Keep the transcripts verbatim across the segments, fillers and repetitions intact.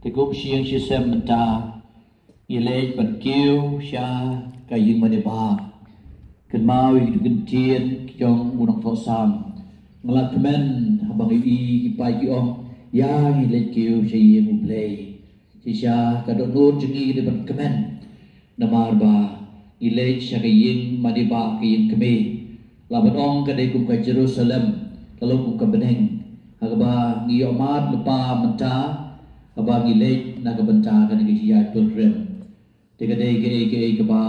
Te kum shisien mynta ngi leit ban kiew sha ka ïing mane ba kynmaw ïa ki kyntien ki jong u nongthoh Salm. Nga la kmen haba ngi i ki paid ki ong, ïa ngi leit kiew sha ïing U Blei. Shisha ka dohnud jong ngi dei ban kmen namar ba ngi leit sha ka ïing mane ba ka ïing kmie. La ban ong ka dei kum ka Jerusalem, ka long kum ka bneng ha kaba ngi ïoh mad lypa mynta haba ngi leit na ka bynta kane ka jingïaid pilgrim. Te ka dei kaei kaei kaba,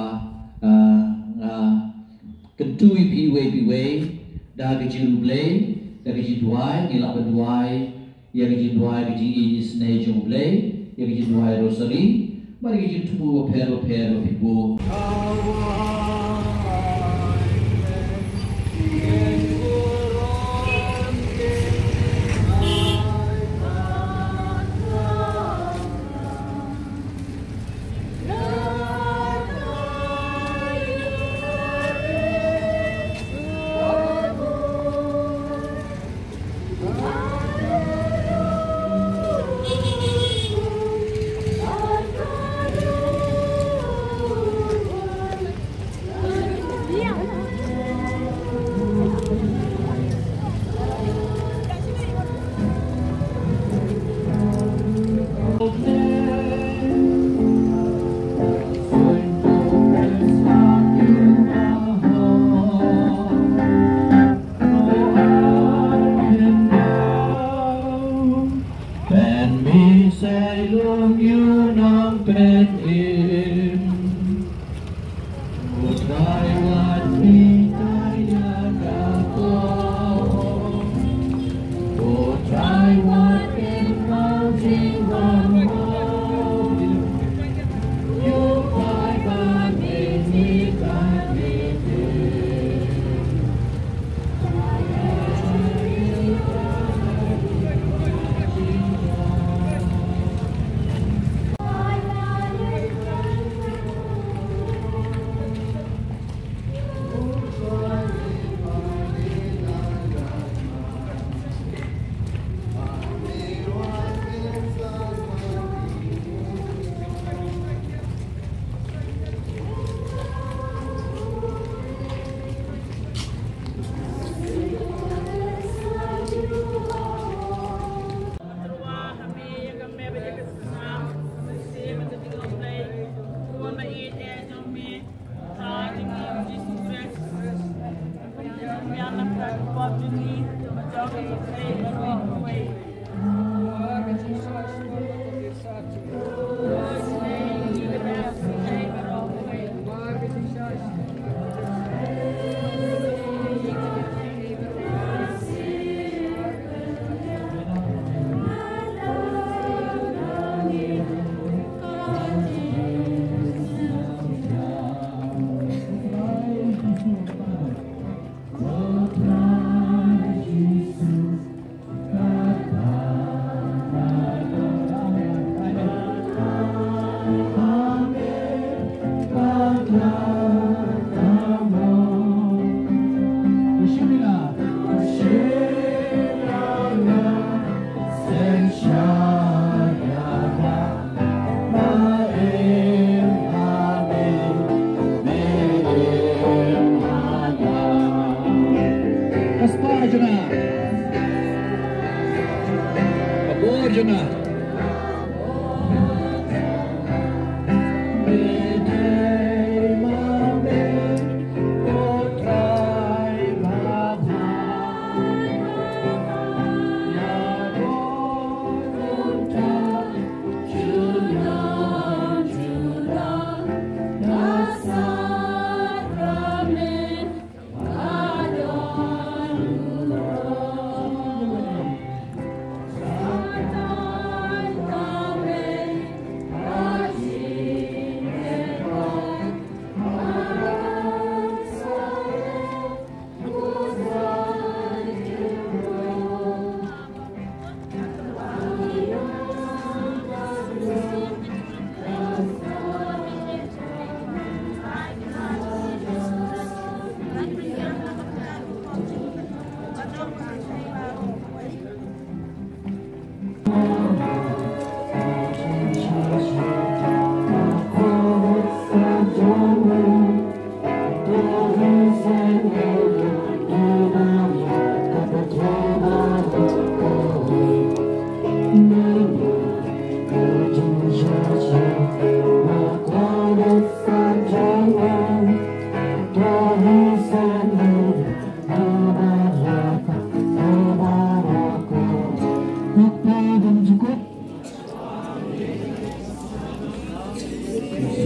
ah, nga kyntu ïa phi iwei pa iwei da ka jingïaid U Blei, da ka jingduwai. Ngi lah ban duwai ïa ka jingduwai, ka jingïeit isynei jong U Blei, ïa ka jingduwai Rosary bad ïa ka jingthmu bapher bapher ba phi buh. Pen mi sai lum yu nong pen im. Ko trai wat mi tai ya ka ko. Ko trai wat ken mau jing wan mau. Yu pai ban mi ni ban mi ni.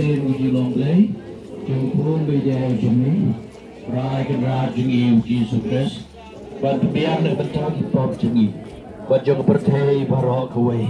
Ïa ngi long Blei, jong u Blei jong ngi, Trai Kynrad jong ngi u Jisu Khrist, ban pynbiang na ka bynta ki pop jong ngi, bad jong ka pyrthei baroh kawei.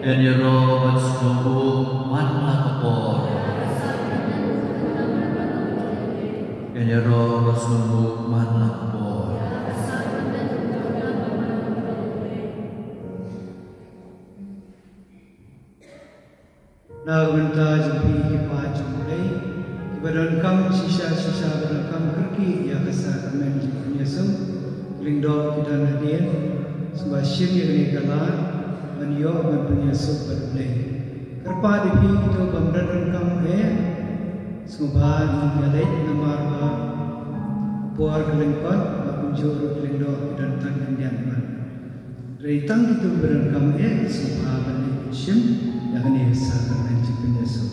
Kan ïaroh bad sngewbha man la ka por. Kan ïaroh bad sngewbha man la ka por. Na ka bynta jong phi ki paid jong U Blei, kiba donkam shisha shisha, ba donkam kyrkieh ïa ka sakramen jingpynïasoh, ki lyngdoh ki don hadien, sngewbha shim ïa kane ka lad ban ïoh ban pynïasoh bad U Blei. Kyrpad ïa phi kito bym don donkam eh, sngewbha ngin ïaleit namar ba por ka lyngkot, ba kumjuh ruh ki lyngdoh ki don tang khyndiat mat. Hynrei tang kito ba donkam eh, sngewbha ban leit shim ïa kane ka sakramen jingpynïasoh.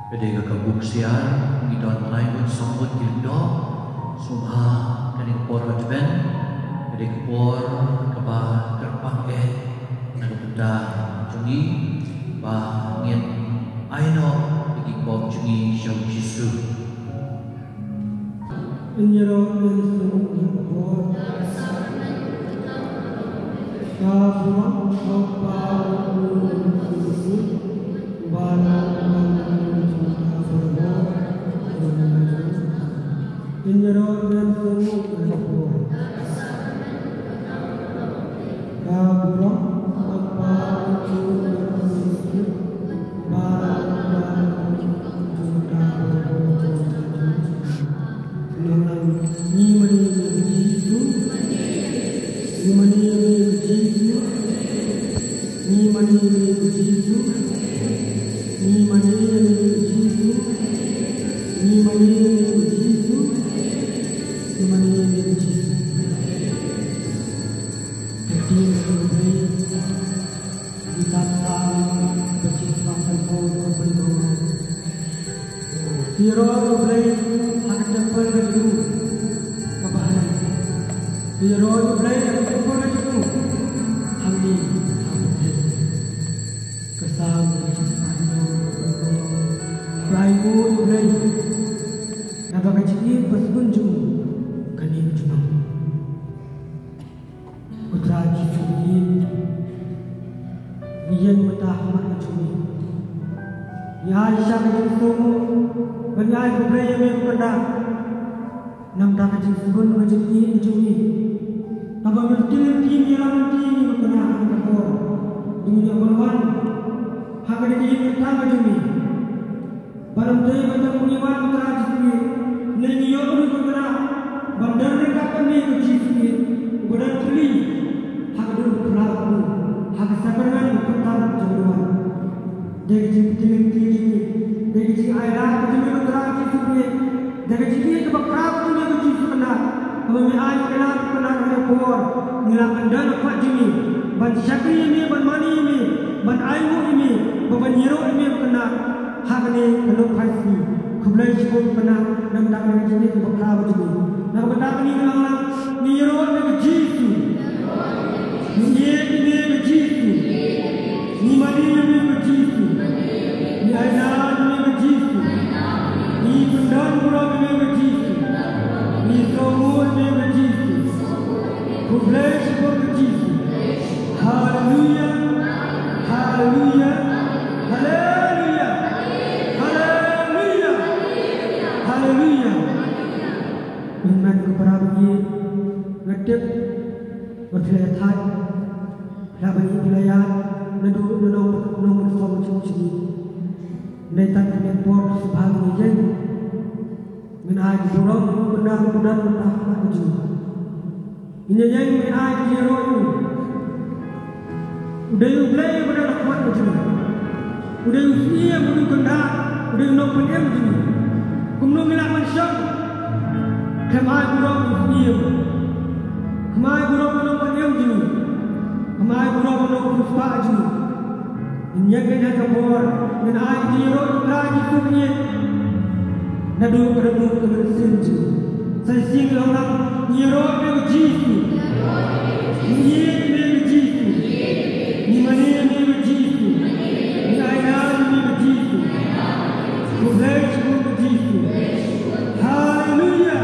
Ka dei ka buk siar, ngi don lai ngut sawm ngut ki lyngdoh. Sngewbha kane ka por ba tben ka dei ka por kaba kyrpang eh na ka bynta jong ngi, ba ngin ai noh ïa ki pop jong ngi sha U Jisu. Ngin ïaroh, ngin sngewbha ïa ka por. Ka burom ha U Kpa, U Khun bad U Mynsiem Bakhuid, ba la dang don mynta bad haduh. Ngin ïaroh, ngin sngewbha ïa ka por. Ka burom ha U Kpa, U Khun bad U Mynsiem Bakhuid, ba la dang don mynta bad haduh. Nang nang, ngi mane ïa me Jisu. Ngi mane ïa me Jisu. Ngi mane ïa me Jisu. Ngi mane ïa me Jisu. Ngi mane ïa me Jisu. Ngi mane ïa me Jisu. Ka ktien ka jong U Blei. Ngi tang tang ba shisha kan ko ko ban ko. Ngi ïaroh ïa U Blei ha ka temple ka jong u kaba ha nai. Ngi ïaroh ïa U Blei ha ka temple ka jong u hangne ha pyrthei. Ka Salm ka jong u, ba ai nguh ïa U Blei naba ka jingïeit ba sbun jong u kane ka jingim. Ko Trai Jisu, ngi ïeng mynta ha khmat ka jong me. Ngi ai sha ka jingsngew, ba ngi ai khublei ïa me ko Kynrad. Namar da ka jingsngew ka jingïeit ka jong me, kaba me lynti lynti me ïalam lynti ïa ngi ko Kynrad ha kane ka por. Ngi ïa wan wan ha kane ka ïing ka tang ka jong me. Ba ym dei ba tang ngi wan, ko Trai Jisu, hynrei ngi ïoh ruh ko Kynrad ban don ryngkat bad me ko Jisu, uba don pli ha ka dur ka phla u, ha ka sakramen ka pyntan jong u. Dei ka jingpyntngen ka jong ngi, dei ka jingailad ka jong me ko Trai Jisu, dei ka jingïeit kaba khraw ka jong me ko Jisu Kynrad, kaba me ai Kynrad, Kynrad ha ka por ngi lah ban don ha khmat jong me, ban shakri ïa me, ban mane ïa me, ban ainguh ïa me, ba ban ïaroh ïa me ko Kynrad. Ha kane ka lok phai sngi. Khublei shibun ko Kynrad, namar da ka jingïeit kaba khraw ka jong me. Na ka bynta kane ka long lang, ngi ïaroh ïa me ko Jisu. Ngi ïeit ïa me ko Jisu. Ngi mane ïa me ko Jisu. Ngi ailad ïa me ko Jisu. Ngi pyndonburom ïa me ko Jisu. Ngi sngewnguh ïa me ko Jisu. Khublei shibun ko Jisu. Haleluya. Haleluya. Haleluya. Haleluya. Haleluya. Amen. Ko para bangeit, nga tip ba phi la ïathait, phi la ban ïeit, phi la ïaid naduh na nong, nongmynsaw jong ngi. Hynrei tang kane ka por sngewbha ngin ïeng. Ngin ai ka burom, ngin ai ka burom, ngin ai ka burom. Ngin ïa ïeng, ngin ai ka jingïaroh ïa u. U dei U Blei uba don ha khmat ka jong ngi. U dei u Syiem, u dei u Kynrad, u dei u Nongpynim jong ngi. Kumno ngin lah ban shong? Khlem ai burom u Syiem. Khlem ai burom u Nongpynim jong ngi. Khlem ai burom u Nongpynim jong ngi. Ngin ïeng ha kane ka por, ngin ai ka jingïaroh ïa u Trai Jisu Khrist. Naduh ka ri ka mynsiem jong ngi. Sa shisien ngi ong lang, ngi ïaroh ïa me ko Jisu. Ngi ïeit ïa me ko Jisu. Ngi mane ïa me ko Jisu. Ngi ailad ïa me ko Jisu. Khublei shibun ko Jisu. Haleluya.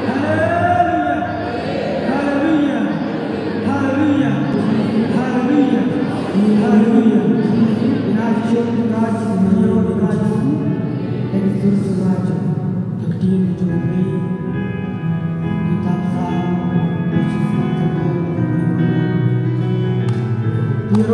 Haleluya. Haleluya. Haleluya. Haleluya. Ngi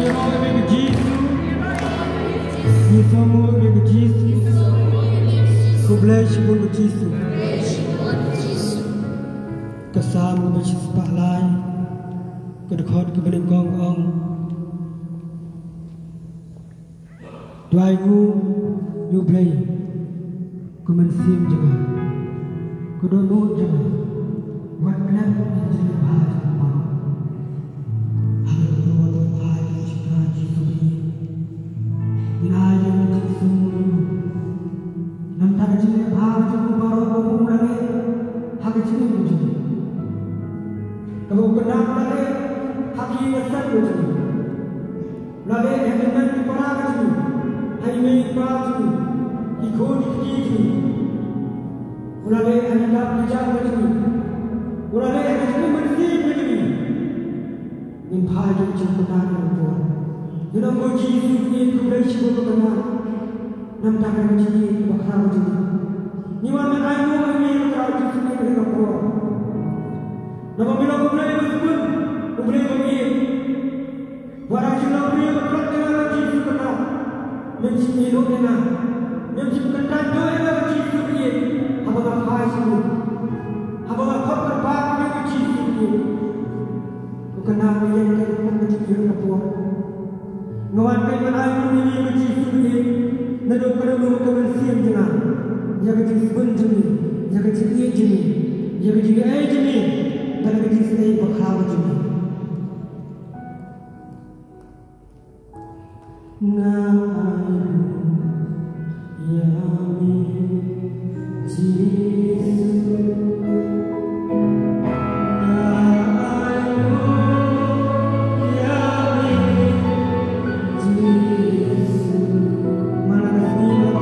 ïaroh ïa ka Jisu. Ngi sngewbha ïa ka Jisu. Khublei shibun ka Jisu. Ka Salm kaba shispah lai, ka dkhot kaba nyngkong ka ong: Duwai nguh ïa U Blei, ko mynsiem jong nga. Ko dohnud jong nga, wat klet ïa ka jingleh bha jong nga baroh. Ha ka dohnud jong U Blei, Jisu Khrist, Jisu Khrist. Ngin ai ïa ka jingsngewnguh. Namar ka jingleh bha jong u baroh kaba u la leh ha ka jingim jong u. Kaba u kyndan u la leh ha ki ïing ki sem jong u. U la leh ha ki kmie ki para ka jong u, ha i mei i pa jong u, ki khun ki kti jong u. U la leh ha ki kam ki jam ka jong u. U la leh ha ka jingim mynsiem ka jong u. Ngin phai ki jingkyndan ka por. Ngin ong ko Jisu, ngi khublei shibun ba kyndan. Namar ka jingïeit kaba khraw ka jong u. Ngi wan ban ai nguh ïa me ko Trai Jisu Khrist ha kane ka por. Namar me long U Blei ba sbun, U Blei ba ïeit. Wat ha ka jinglong briew ba khlad ïa nga ko Jisu Khrist. Mem shym ïehnoh ïa nga. Mem shym kyntait noh ïa nga ko Jisu Khrist. Haba nga phai sha me, haba nga khot kyrpad ïa me ko Jisu Khrist. Ko Kynrad, nga ïeng ka dei ka por. Nga wan peit ban ai nguh ïa me ko Jisu Khrist. Naduh ka dohnud ka mynsiem jong nga, ïa ka jingsbun jong me, ïa ka jingïeit jong me, ïa ka jingaiei jong me, bad ïa ka jingsngew bakhraw jong me. Nga ai nguh ïa me Jisu. Nga ai nguh ïa me Jisu. Mana ka sngi ba ka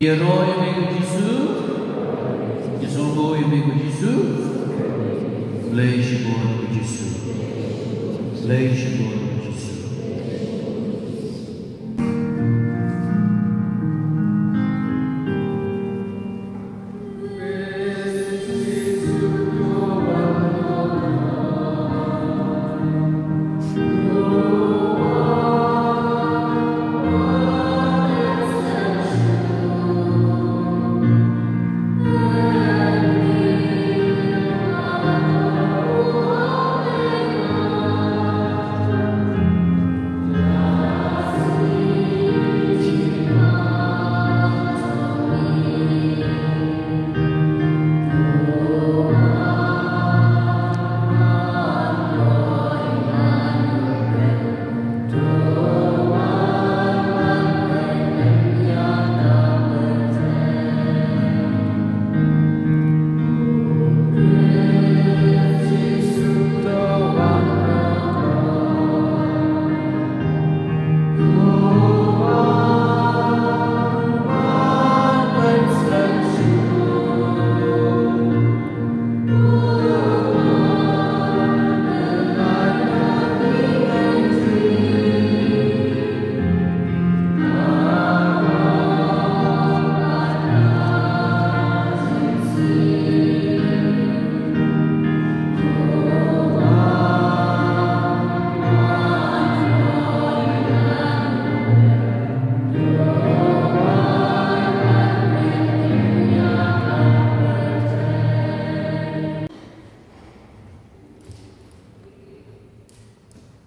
Ïaroh ïa me ko Jisu. Ïasngewbha ïa me ko Jisu. Khublei shibun ko Jisu. Khublei shibun ko Jisu.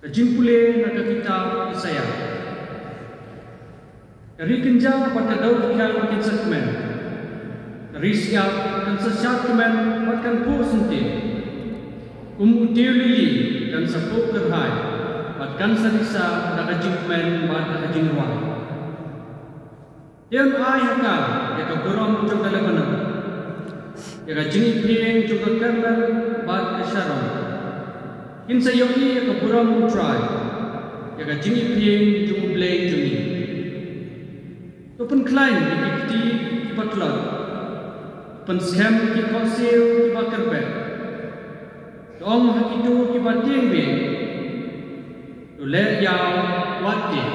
Ka jingpule na ka kitab Isaiah. Ka ri kynja bad ka dewrkhiang kin sa kmen. Ka ri siap kan sa siap kmen bad kan phuh syntiew. Kum u tiew lili kan sa phuh kyrhai bad kan sa risa da ka jingkmen bad da ka jingrwai. Ïa un ai ha ka ïa ka burom jong ka Lebanon, ïa ka jingiphieng jong ka Karmel bad ka Sharon. Kin sa ïohi ïa ka burom U Trai, ïa ka jingiphieng jong U Blei jong ngi. To pynkhlaiñ ïa ki kti kiba tlot, to pynskhem ïa ki khohsiew kiba kyrpeh. To ong ha kito kiba tieng bieit, to leh ïaw, wat tieng.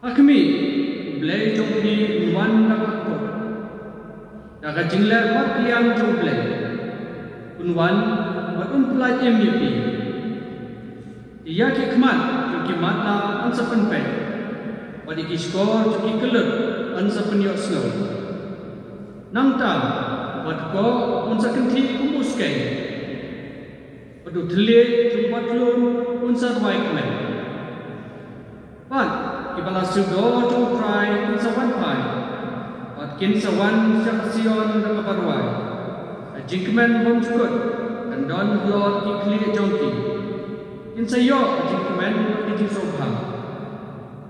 Ha khmih, U Blei jong phi un wan da ka kpoh, da ka jingleh bad ka liang jong U Blei un wan bad un pyllait im ïa phi. Ïa ki khmat jong ki matlah yn sa pynpeit, bad ïa ki shkor jong ki kyllut yn sa pynïohsngew. Nangta u bat koh un sa kynthih kum u skeiñ, bad u thylliej jong u bat lum un sa rwai kmen. Bad kiba la siew dor jong U Trai kin sa wan phai, bad kin sa wan sha ka Zion da kaba rwai. Ka jingkmen bymjukut kan don halor ki khlieh jong ki. Kin sa ïoh ka jingkmen bad ka jingsngewbha,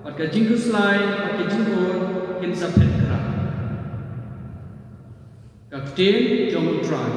bad ka jingkhuslai bad ka jingud kin sa phet khrat. Ka ktien jong U Trai.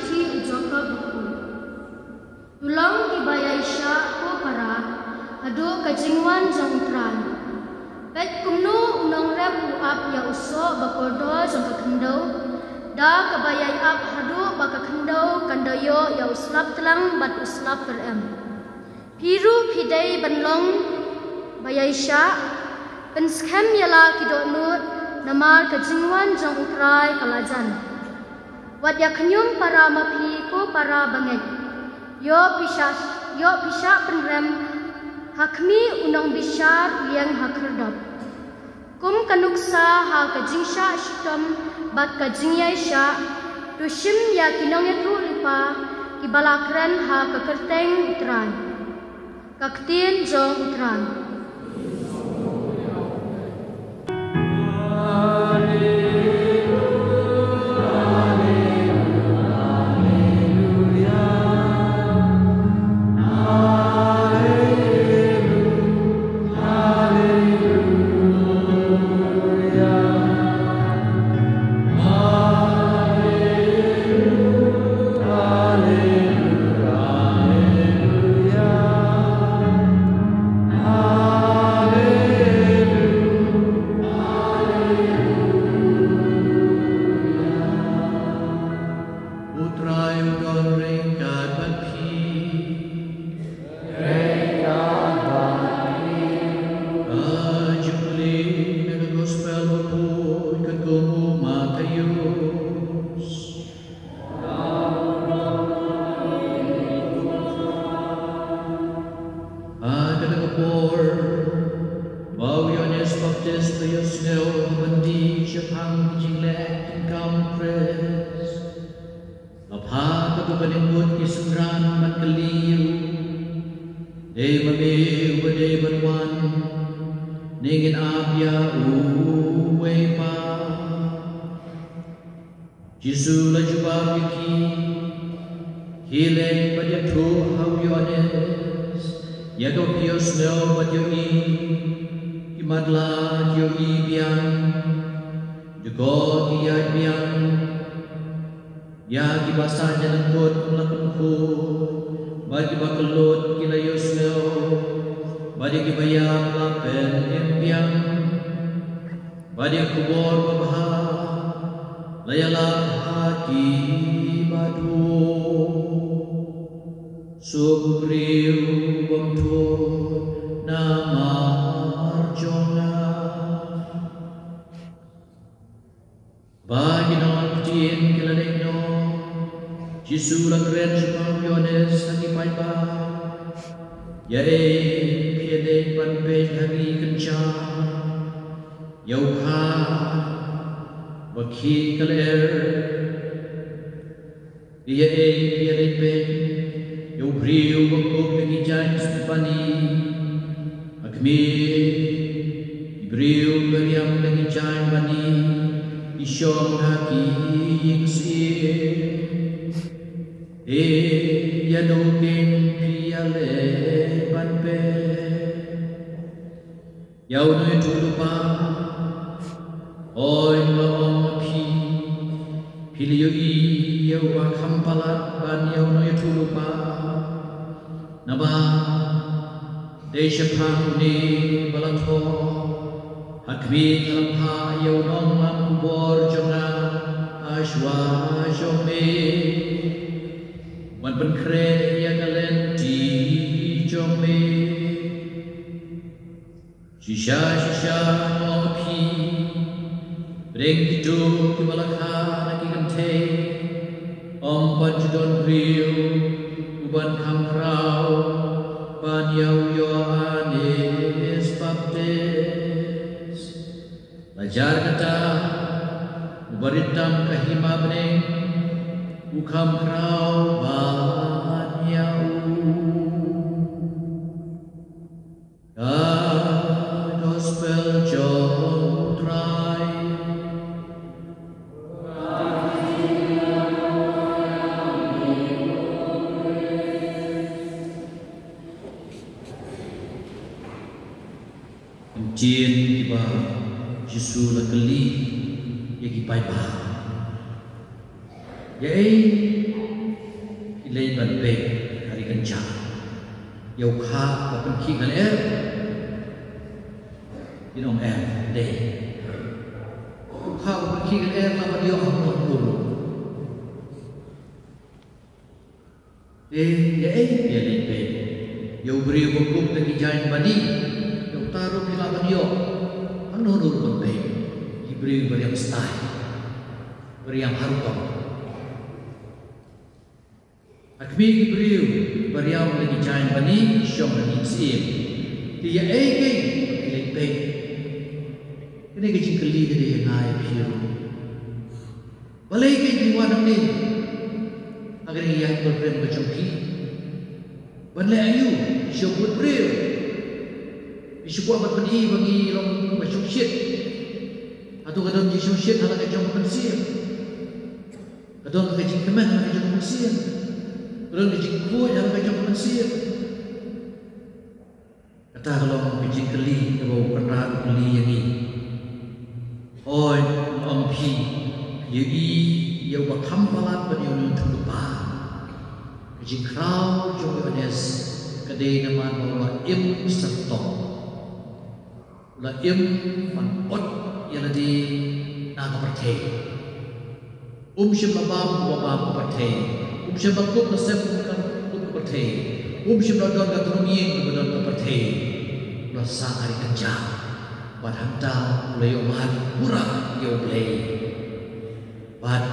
Shi u Jakob bakhuid. To long kiba ïaishah ko para haduh ka jingwan jong U Trai. Peit kumno u nongrep u ap ïa u soh ba kordor jong ka khyndew, da kaba ïai ap haduh ba ka khyndew kan da ïoh ïa u slap tlang bad u slap pyrem. Phi ruh phi dei ban long ba ïaishah, pynskhem ïa la ki dohnud, namar ka jingwan jong U Trai ka la jan. Wat ïa khñium para ma phi ko para bangeit. Ïoh phi shah, ïoh phi shah pynrem ha khmih u nongbishar u ïeng ha khyrdop. Kum ka nuksa ha ka jingshah shitom bad ka jingïaishah, to shim ïa ki nongïathuhlypa kiba la kren ha ka kyrteng U Trai. Ka ktien jong U Trai. U Trai u don ryngkat bad phi. Ka jingpule na ka Gospel bakhuid katkum u Mathaios. Ha kata ka por, ba u Ïoannis Baptist u la ïohsngew ha ban dih shaphang ki jingleh jingkam u Khrist, la phah kat u ba lyngkut ki synran ban kylli ïa u: Dei ma me uba dei ban wan, ne ngin ap ïa uwei pat? Jisu u la jubab ïa ki: Khie leit bad ïathuh ha u Ïoannis ïa kaba phi ïohsngew bad ïohi. Ki matlah ki ïohi biang, ki jukut ki ïaid biang. Ïa kiba sah jinglyngkut la pynkhuid, bad kiba kyllut ki la ïohsngew, bad ïa kiba ïap la pynim biang. Bad ïa ka khubor babha la ïalap ha kiba duh. Suk u briew bym thuh namar jong nga. Ba ki nongwan ktien ki la leit noh, Jisu u la kren shaphang u Ïoannis ha ki paidbah: Ïa ei phi ïaleit ban peit ha ri kynja? Ïa u kha ba khih ka lyer. Ïa ei phi ïaleit peit? Ïa u briew ba kup da ki jaiñ bani? Ha khmih, ki briew ba riam da ki jaiñ bani ki shong ha ki ïing syiem. Ïa no kin phi ïaleh ban peit ïa uno u ïathuhlypa? Hooid nga ong ïa phi, phi la ïohi ïa uba kham palat ban ïa uno u ïathuhlypa. Namar dei shaphang une ba la thoh, ha khmih nga la phah ïa u nonglam khubor jong nga ha shuwa jong me, ban pynkhreh ïa ka lynti jong me. Shisha shisha nga ong ïa phi, pdeng kito kiba la kha na ki kynthei, ym pat ju don briew uban kham khraw ban ïa u Ïoannis Baptist. La jar kata, uba rit tam ka hima bneng u kham khraw ban ïa u. Ka Gospel jong u Trai. Ktien kiba Jisu la kylli ïa ki paidbah. Ïa ei phi leit ban peit ha ri kynjah? Ïa u kha ba pynkhih ka lyer? Kin ong em, dei. U kha ba pynkhih ka lyer la ban ïoh ha u nongpynïaid. Te ïa ei phi ïa leit peit? Ïa u briew ba kup da ki jaiñ bani? Ïa uta ruh phi lah ban ïoh. Hangno hangno ruh ban peit, ki briew ba riam stai, ba riam ha rukom. Ha khmih ki briew ba riam da ki jaiñ bani shong ha ki ïing syiem. Te ïa ei keiñ phi leit peit? Kane ka jingkylli ka dei ïa nga ïa phi ruh. Balei keiñ phi wan hangne ha kane ka ïaid pyrkhat ka jong phi? Ban leh aïu? Shu bud briew? Phi shu kwah ban pyni ba ngi long kiba shongshit? Hato ka don jingshongshit ha la ka jong ka mynsiem? Ka don ka jingkmen ha la ka jong ka mynsiem? Ka don ka jingkhuid ha la ka jong ka mynsiem? Kata ka long ka jingkylli kaba u Kynrad u kylli ïa ngi. Hooid, nga ong ïa phi, ïa i, ïa uba kham palat ban ïa u nongïathuhlypa. Ka jingkhraw jong u Ïoannis ka dei namar ba u la im syrtong. U la im ban ot ïa lade na ka pyrthei. Um shym la bam uba bam ka pyrthei. Um shym la kup la sem uba kup ka pyrthei. Um shym la don ka tnum ïing uba don ka pyrthei. U la sah ha ri kynjah. Bad hangta u la ïoh mad pura ïa U Blei. Bad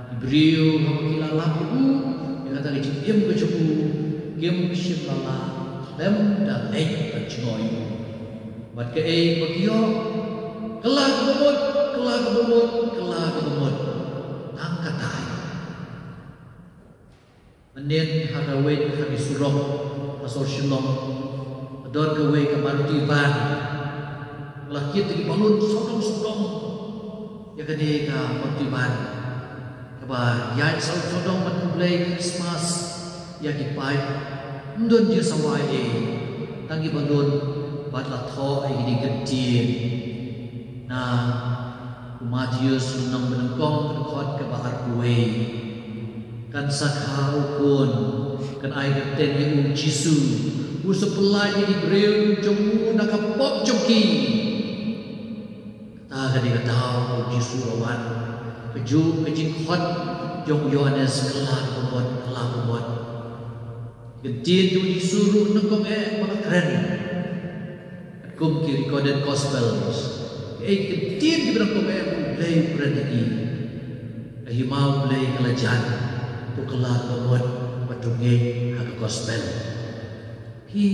ki briew haba ki la lap ïa u, ïa kata ka jingim ka jong u, kim shym la lah khlem da leit ban jngoh ïa u. Bad kaei ba ki ïoh? Kylla kaba mut, kylla kaba mut, kylla kaba mut. Tang katai. Mynnin ha kawei ha ki surok ha sor Shillong, ka don kawei ka Maruti van. Ka la kit da ki balloon sawdong sawdong ïa kane ka Maruti van, kaba ïaid sawdong sawdong ban khublei Christmas ïa ki paid. Ym don jingsawa ei ei, tang ki balloon bad la thoh ïa kine ki ktien. Na u Mathaios lynnong ba nyngkong, ka dkhot kaba arphew wei. Kan sa kha u khun, kan ai kyrteng ïa u Jisu. U sa pyllait ïa ki briew jong u na ka pop jong ki. Kata ka dei ka daw ba u Jisu u la wan. Kajuh ka jingkhot jong u Ïoannis, kylla kaba mut, kylla kaba mut. Ki ktien jong u Jisu ruh nyngkong eh ba la kren. Katkum ki recorded Gospels, kaei ki ktien kiba nyngkong eh ba U Blei u kren ïa ki? Ka hima U Blei ka la jan. To kylla kaba mut bad to ngeit ha ka Gospel. Hi,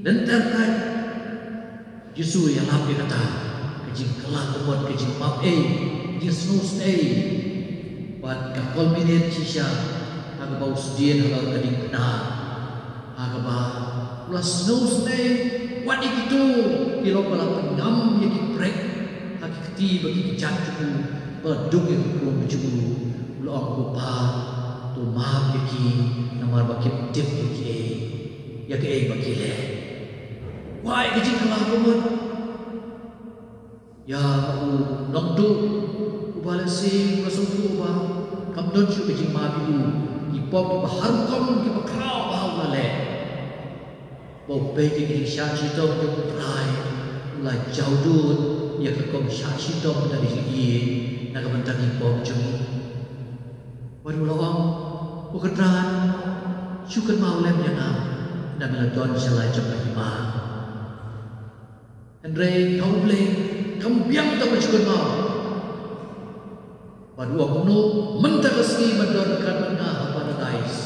lynter khat Jisu u ïalap ïa kata ka jingkylla kaba mut, ka jingmap ei, ka jingsngew sngew. Bad ka culminate shisha ha kaba u sdien halor ka diengphna, ha kaba u la sngewsynei wat ïa kito ki long ba la pynngam ïa ki prek ha ki kti ki ba ki kjat jong u, ba duk ïa ka khun jong u, u la ong, Ko Pa, to map ïa ki, namar ba kim tip ïa kiei, ïa kaei ba ki leh. Wai ka jingkylla ka mut ïa u nongtuh uba lehse u la sngewthuh ba kam don shuh ka jingmap ïa u, ki pop kiba har rukom kiba khraw ba u la leh. Ba u peit ïa ka jingshah shitom jong U Trai, u la jaw dud ïa ka kong shah shitom da ka jingïeit na ka bynta ki pop jong ngi. Bad u la ong, Ko Kynrad, shu kynmaw lem ïa nga ynda me la don sha lai jong ka hima. Hynrei ha U Blei kam biang tang ban shu kynmaw. Bad u ong, Kumno mynta ka sngi ban don ryngkat bad nga ha Paradais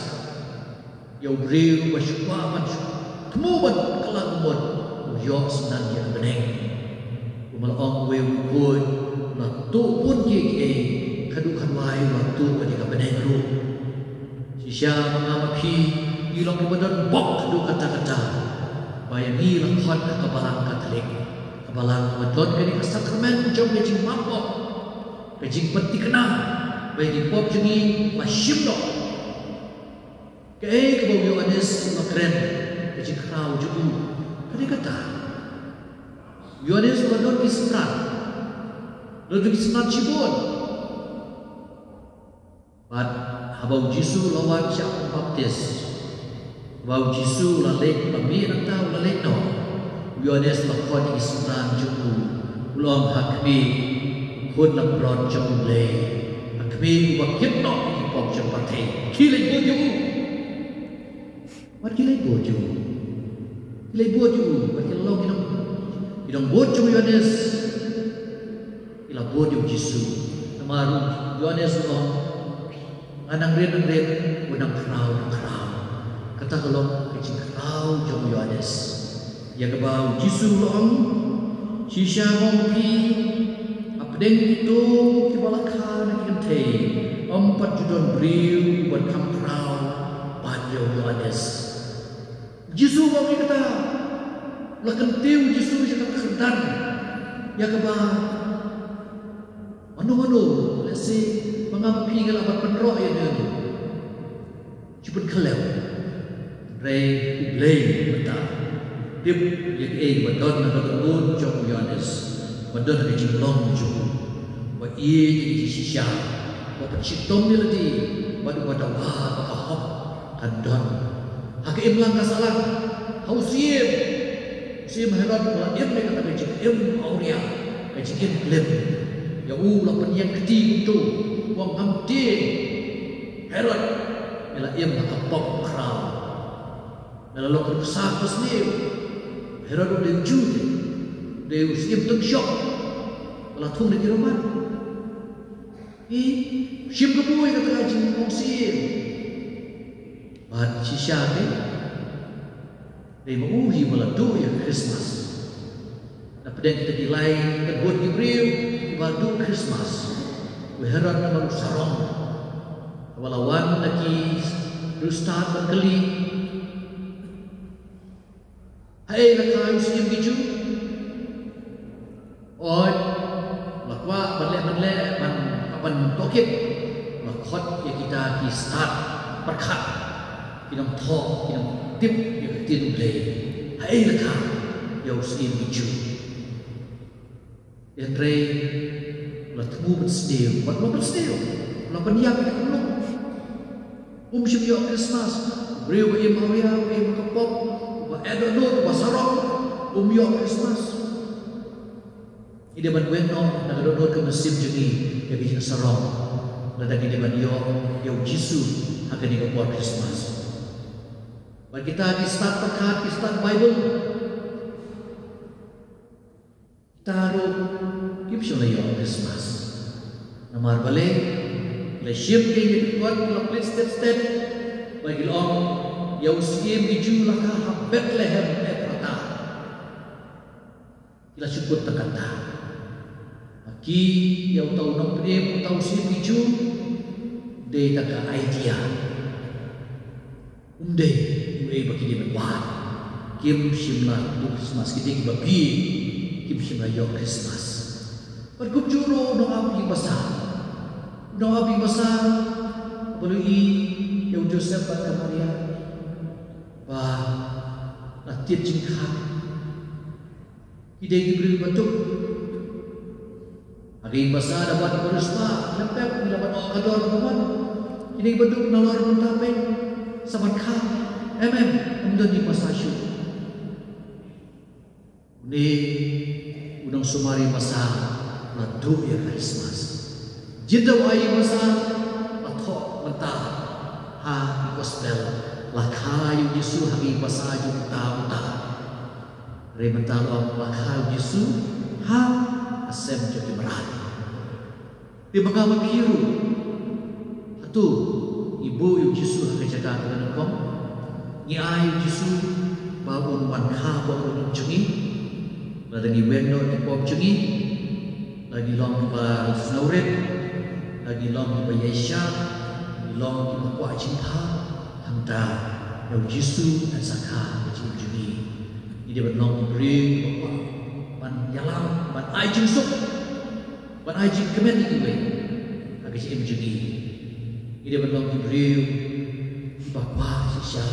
ïa u briew uba shu kwah ban shu thmu ban kylla ka mut, u ïoh synran ïa ka bneng. Kumba la ong uwei u khun, u la tuh bun kiei kiei, khatduh khatwai u la tuh bad ïa ka bneng ruh. Shisha ma nga ma phi ngi long kiba don bok haduh katta katta, ba ïa ngi la khot ha ka Balang Katholik, ka balang kaba don kane ka sakramen jong ka jingmap pop, ka jingpynthikna ba ïa ki pop jong ngi la shim noh. Kaei kaba u Ïoannis u la kren, ka jingkhraw jong u ka dei kata. U Ïoannis u la don ki synran, la don ki synran shibun. Bad haba u Jisu u la wan sha ka baptis, haba u Jisu u la leit, u la mih nangta, u la leit noh, u Ïoannis u la khot ïa ki synran jong u, u la ong, Ha khmih, u Khun langbrot jong U Blei, ha khmih uba kit noh ïa ki pop jong pyrthei. Ki leit bud ïa u. Wat ki leit bud ïa u. Ki leit bud ïa u, wat ki la long ki nong, ki nongbud jong u Ïoannis. Ki la bud ïa u Jisu. Namar u Ïoannis u ong, Nga nang rit nang rit, u nang khraw nang khraw. Kata ka long ka jingkhraw jong u Ïoannis. Ïa kaba u Jisu u la ong, Shisha nga ong ïa phi, hapdeng kito kiba la kha na ki kynthei, ym pat ju don briew uban kham khraw ban ïa u Ïoannis. U Jisu u ong ïa kata, u la kyntiew u Jisu ïa kata ka kyrdan, ïa kaba mano mano, lehse ma nga ma phi ngi lah ban pynroh ïa uno uno. Shu pynkhyllew. Hynrei U Blei mynta u tip ïa kaei ba don ha ka dohnud jong u Ïoannis, ba don ha ka jinglong jong u, ba ïeit ïa ka jingshisha, ba pynshitom ïa lade, bad uba dawa ba ka hok kan don. Ha ka imlang ka sahlang, ha u siem, u siem Herod u la im ïa kata ka jingim awria, ka jingim klim. Ïa u la pynïeng kti kumto, u ong, Ngam tieng Herod, me la im ha ka pop khraw. Me la long ka nuksa ka sniew. Herod u dei u Jiw te, u dei u siem tyngshop ba la thung da ki Roman. Ngi shim kabu ïa kata ka jingmongsiem. Bad shisha te, dei ma u hi ba la duh ïa Christmas. Na pdeng kita ki lai, ka bun ki briew kiba duh Christmas. U Herod namar u sarong. Haba la wan na ki riewstad ban kylli, Haei la kha ïa u Syiem ki Jiw? Oi, la kwah ban leh, ban leh, ban, ban tohkit. La khot ïa kita ki stad pyrkhat, ki nongthoh, ki nongtip ïa ka ktien U Blei. Haei la kha ïa u Syiem ki Jiw? Hynrei la thmu ban sniew, bad la ban sniew, la ban ïap ïa ka khunlung. Um shym ïoh Christmas. Briew ba im awria, ba im ha ka pop, ba eh dohnud, ba sarong, um ïoh Christmas. Ngi dei ban weng noh na ka dohnud ka mynsiem jong ngi ïa ka jingsarong, lada ngi dei ban ïoh ïa u Jisu ha kane ka por Christmas. Bad kita ki stad pyrkhat, ki stad Baibl, kita ruh kim shym la ïoh Christmas. Namar balei? La shim ïa ki kot, la pynleit stet stet, ba ki la ong, ïa u Syiem ki Jiw la kha ha Bethlehem Ephrata. Ki la shu kut tang kata. Ki, ïa uta u nongpynim, uta u Syiem ki Jiw, dei tang ka idea. Um dei uei ba ki dei ban wad. Kim shym la duh Christmas, ki dei kiba bieit, kim shym la ïoh Christmas. Bad kumjuh ruh u nongaphri basa. U nongaphri basa, ba la ïohi ïa u Joseph bad ka Maria, ba la tied jingkhang. Ki dei ki briew ba duk. Ha ka ïing basa da wan ki riewspah, ki la pep, ki la ban ong ka dor ka wan. Ki dei ba duk, nalor mynta peit, sa ban khang. Em, em, ym don ïing basa shuh. Une u nongsumar ïing basa la duh ïa ka Khristmas. Jin da u ai ïing basa, la thoh mynta ha ka gospel, la kha ïa u Jisu ha ka ïing basa jong uta uta. Hynrei mynta la ong, la kha ïa u Jisu ha ka sem jong ki mrad. Te ma nga ma phi ruh, hato ngi buh ïa u Jisu ha ka jaka kaba nyngkong? Ngi ai ïa u Jisu ba un wan kha bor ha ka lynti jong ngi? Lada ngi weng noh ki pop jong ngi, la ngi long kiba sngewrit, la ngi long kiba ïaishah, ngi long kiba kwah jingbha, hangta ïa u Jisu un sa kha ha ka jingim jong ngi. Ngi dei ban long ki briew kiba kwah ban ïalam, ban ai jingsuk, ban ai jingkmen ïa kiwei ha ka jingim jong ngi. Ngi dei ban long ki briew kiba kwah shisha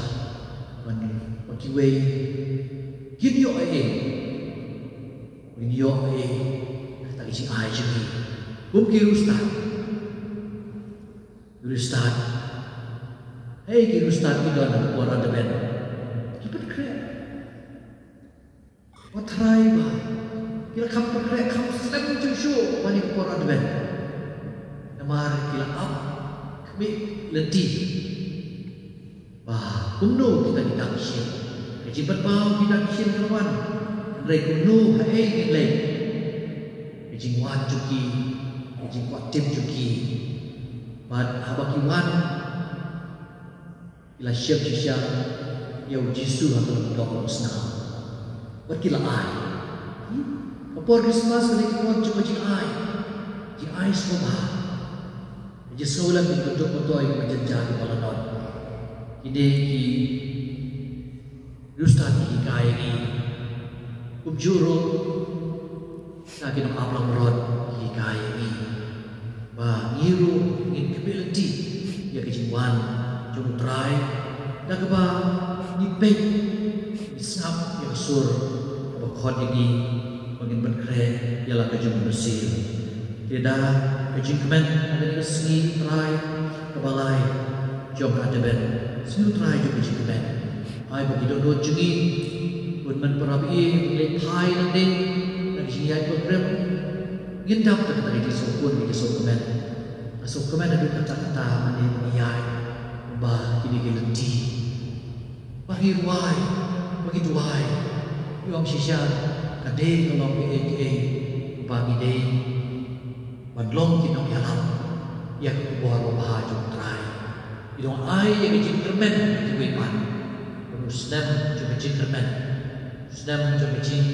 ban, ba kiwei kin ïoh ei, kin ïoh ei na kata ka jingai jong ngi. Kum ki riewstad, ki riewstad, hei, ki riewstad ki don ha ka por Advent, ki pynkhreh. Wat tharai ba ki la kham pynkhreh, kham slem shuh shuh ban ïa ka por Advent. Namar ki la ap khmih lynti ba kumno kita ki dang shin. Ka jingpynpaw ki dang shin ka la wan. Hynrei kumno, haei ngin leit? Ka jingwan jong ki, ka jingkwah tip jong ki. Bad haba ki wan, ki la shem shisha ïa u Jisu ha ka lyngdoh u snam. Bad ki la ai. Hmm? Ka por Christmas ka dei ka por jong ka jingai. Jingai sngewbha. Ka jingsngewlem ïa ka duk ka doi kaba jynjar kaba la don. Kine ki riewstad ki hikai ïa ngi. Kumjuh ruh kita ki nongap langbrot ki hikai ïa ngi ba ngi ruh ngin khmih lynti ïa ka jingwan jong U Trai da kaba ngi peit, ngi sngap ïa ka sur kaba khot ïa ngi ba ngin pynkhreh ïa la ka jong U Mynsiem. Te da ka jingkmen ha kane ka sngi, Trai, kaba lai jong ka Advent, sngi U Trai jong ka jingkmen. Ai ba ki dohnud jong ngi un myn para baieit, un leit phai nangne na ka jingïaid pilgrim. Ngin dap da kata ka jingsngewkmen, ka jingsngewkmen. Ka sngewkmen haduh katta katta mynne ba ngi ïaid, ba kine ki lynti ba ngi rwai, ba ngi duwai, ngi ong shisha, ka dei ka long kaei kaei ba ngi dei ban long ki nongïalam ïa ka khubor babha jong U Trai. Ngi dang ai ïa ka jingkyrmen ïa kiwei pat. Ban u snem jong ka jingkyrmen, u snem jong ka jing,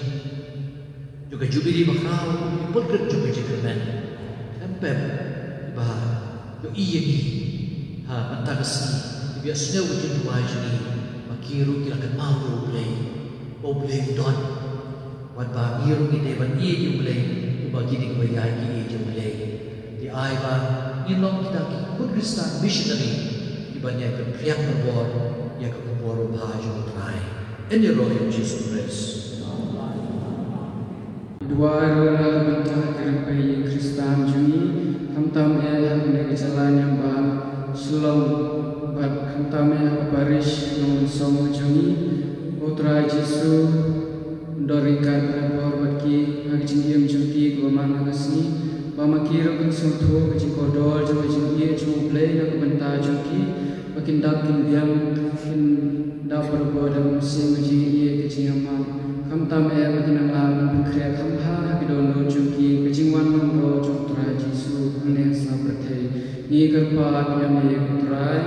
jong ka Jubili Bakhraw, u pynkyndit jong ka jingkyrmen. Khlem pep ba ïohi ïa ngi ha mynta ka sngi, kiba ïohsngew ka jingduwai jong ngi, ba ki ruh ki la kynmaw ïa U Blei, ba U Blei u don. Wat ba ngi ruh ngi dei ban ïeit ïa U Blei, kumba kine kiba ïaid ki ïeit ïa U Blei. Te ai ba ngin long kita ki khun Khristan missionary, kiban ïai pynphriang pynbor ïa ka khubor babha jong U Trai. Yn ïaroh ïa U Jisu Khrist. Duwai ruh na ka bynta ki rympei ïing Khristan jong ngi, khamtam eh ha kane ka jylla Niambah Shillong, bad khamtam eh ha ka parish Nongmynsong jong ngi. Ko Trai Jisu, don ryngkat, pynbor bad ki ha ka jingim jong ki kaba man ha ka sngi, ba ma ki ruh kin sngewthuh ka jingkordor jong ka jingïeit jong U Blei na ka bynta jong ki, ba kin dap kin biang, kin dap barabor da ka mynsiem ka jingïeit ka jingïaman. Khamtam eh ba kin nang lah ban pynkhreh kham bha ha ki dohnud jong ki, ka jingwan umroi jong U Trai Jisu hangne ha pyrthei. Ngi kyrpad ïa me ko Trai.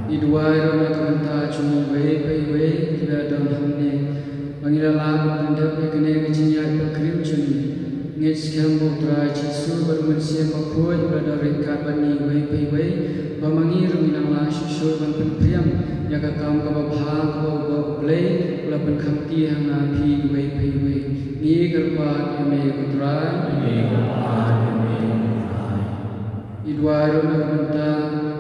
Ngi duwai ruh na ka bynta jong iwei pa iwei kiba don hangne, ba ngi la lah ban pyndep ïa kane ka jingïaid pilgrim jong ngi. Ngeit skhem ba U Trai Jisu bad U Mynsiem Bakhuid u la don ryngkat bad ngi iwei pa iwei, ba ma ngi ruh ngin nang lah shuh shuh ban pynphriang ïa ka kam kaba bha kaba U Blei u la pynkhangthie ha nga phi iwei pa iwei. Ngi kyrpad ïa me ko Trai. Ngi kyrpad ïa me ko Trai. Ngi duwai ruh na ka bynta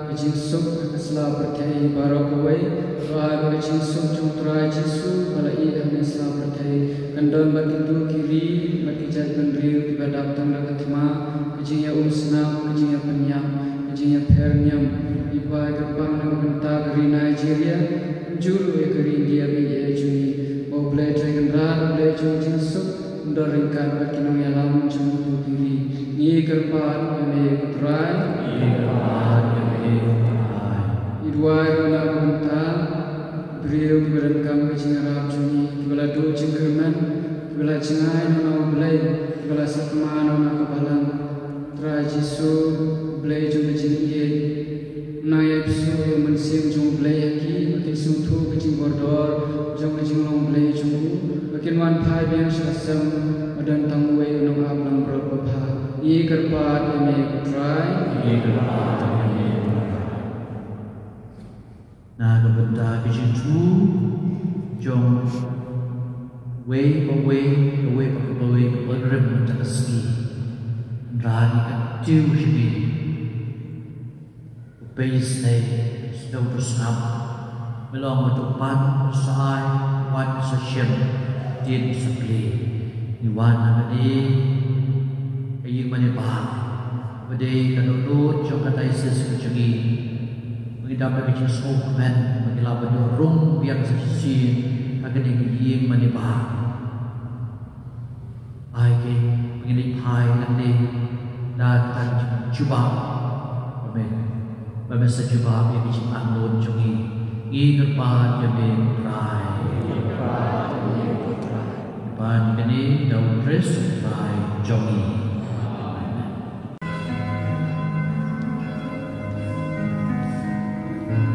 ka jingsuk ha ka sla pyrthei baroh kawei. To ai ba ka jingsuk jong U Trai Jisu ba la ïeh ha ka sla pyrthei kan don bad kito ki ri bad ki jaitbynriew kiba dap tang da ka thma, ka jingïaumsnam, ka jingïapynïap, ka jingïapher niam. Ngi duwai kyrpang na ka bynta ka ri Nigeria, kumjuh ruh ïa ka ri India ba ïeit jong ngi. Ba U Blei Trai Kynrad, U Blei jong ka jingsuk, un don ryngkat bad ki nongïalam jong kito ki ri. Ngi kyrpad ïa me ko Trai. Ngi kyrpad ïa me ko Trai. Ngi duwai ruh na ka bynta ki briew kiba donkam ka jingïarap jong ngi, kiba la duh jingkyrmen, kiba la jngai na U Blei, kiba la sakma na ka balang. Trai Jisu, Blei jong ka jingïeit, nang ïa pynsuh ïa U Mynsiem jong U Blei ha ki, ba kin sngewthuh ka jingkordor jong ka jinglong Blei jong u, ba kin wan phai biang sha ka sem ba don tang uwei u nongap langbrot babha. Ngi kyrpad ïa me ko Trai. Ngi kyrpad ïa me ko Trai. Na ka bynta ka jingthmu jong uwei pa uwei, uwei pa uwei, kaba rim mynta ka sngi. Hynrei ngi kyntiew sha me, u pei sngewbha, sngewbha sngap. Me long uto u pan, u sa ai, u wan, u sa shem, u tied, u sa plie. Ngi wan ha kane ka ïing mane ba, ba dei ka dohnud jong ka diocese ka jong ngi. Ba ngi dap da ka jingsngewkmen ba ngi lah ban ïoh rung biang sa shisien ha kane ka ïing mane ba. Ai ke ba ngin ïa phai hangne da ka jubab. Amen. Ba me sa jubab ïa ka jingangnud jong ngi. Ngi kyrpad ïa me ko Trai. Ngi kyrpad ïa me ko Trai. Ngi pan ïa kane da U Khrist u Trai jong ngi. Amen.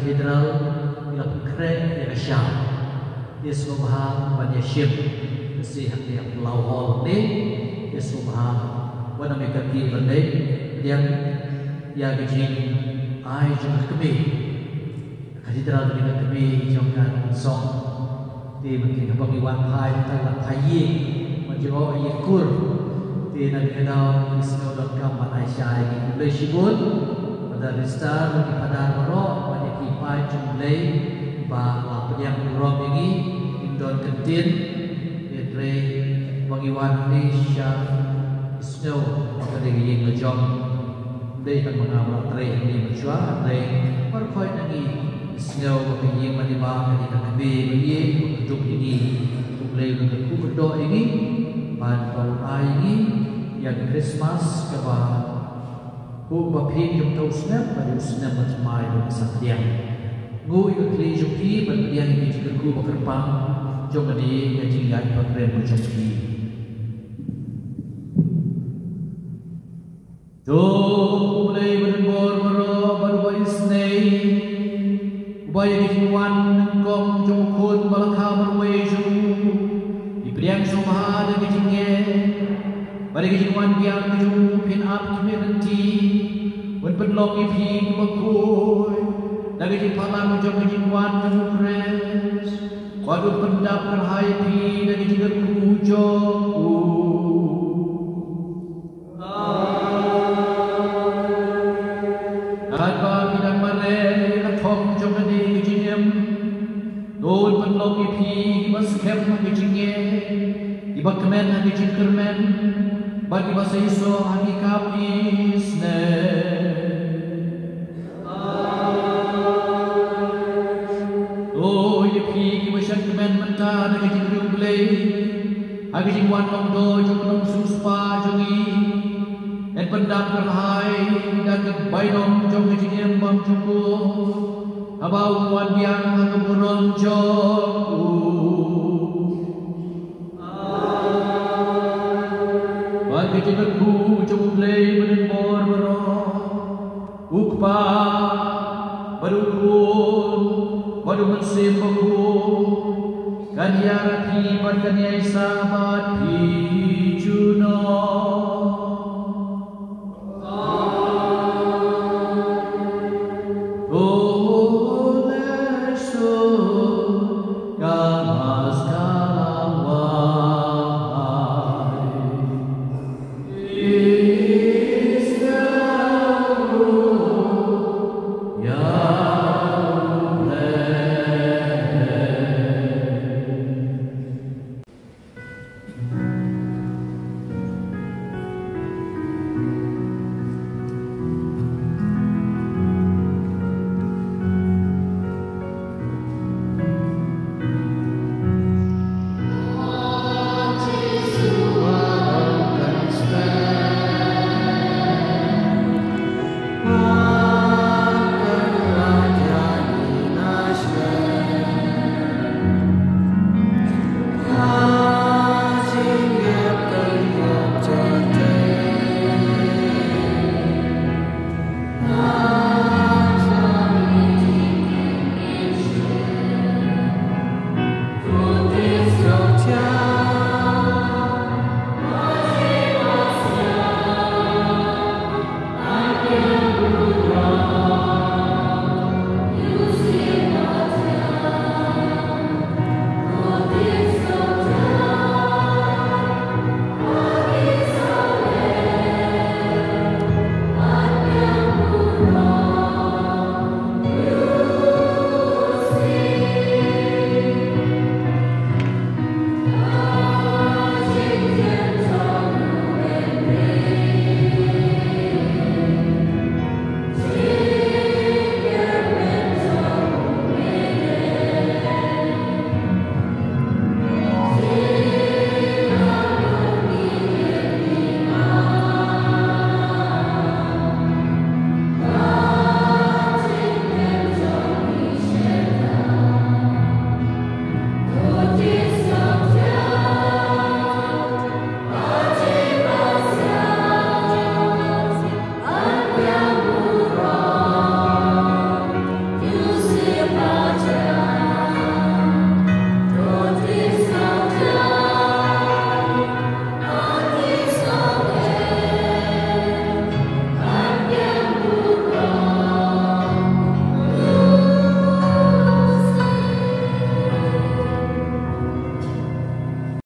Cathedral, ïa la pynkhreh ïa ka shyiap. Ïa sngewbha ban ïa shim. Ka si hangne ha Palau Hall ne. Ïa sngewbha. Wan ïa ka ki ban leh. Pdiang ïa ka jingai jong ka kmie. Cathedral ka kmie jong ka song. Te mynta haba ngi wan phai, mynta la phai ïing, mynta ïoh ïing kur. Te na kane ka daw ngi sngew donkam ban ai sha ïa ki khublei shibun. Father Ristar, ki Father baroh, bad ïa ki paid jong U Blei ba la pdiang burom ïa ngi, ngin don kyntien. Hynrei ba ngi wan hangne sha, ngi sngew ba ka dei ka ïing la jong. Ym dei tang ma nga ba la trei hangne mynshuwa, hynrei baroh khoit na ngi sngew ba ka ïing mane ba ka dei ka kmie ba ïeit ba ka duk ïa ngi. U Blei un kyrkhu kyrdoh ïa ngi bad ba un ai ïa ngi ïa ka Christmas kaba, ko ba phi jong uta u snem, ka dei u snem ba thymmai ba ka sa pdiang. Nguh ïa ka khlieh jong phi ban pdiang ïa ka jingkyrkhu ba kyrpang jong kane ka jingïaid ba kren ba jong phi. To U Blei ba don bor baroh bad uba isynei, uba ïa ka jingwan nyngkong jong u Khun ba la kha marwei jong u, phi pdiang sngewbha da ka jingngeit bad da ka jingwan biang jong u, phin ap khmih lynti. Un pynlong ïa phi kiba khuid da ka jingphalang jong ka jingwan jong u Khrist, bad un pyndap kyrhai ïa phi da ka jingkyrkhu jong u. Katba phi dang mareh ïa ka thong jong kane ka jingim, to un pynlong ïa phi kiba skhem ha ka jingngeit, kiba kmen ha ka jingkyrmen, bad kiba seisoh ha ki kam isynei. To ïa phi kiba shad kmen mynta da ka jingriewblei ha ka jingwan longdor jong u Nongsiewspah jong ngi, yn pyndap kyrhai da ka bainong jong ka jingim bymjukut, haba un wan biang ha ka burom jong u. Bad ka jingkyrkhu jong U Blei ba don bor baroh, U Kpa, bad U Khun, bad U Mynsiem Bakhuid, kan ïa rah ïa phi bad kan ïaisah bad phi junom.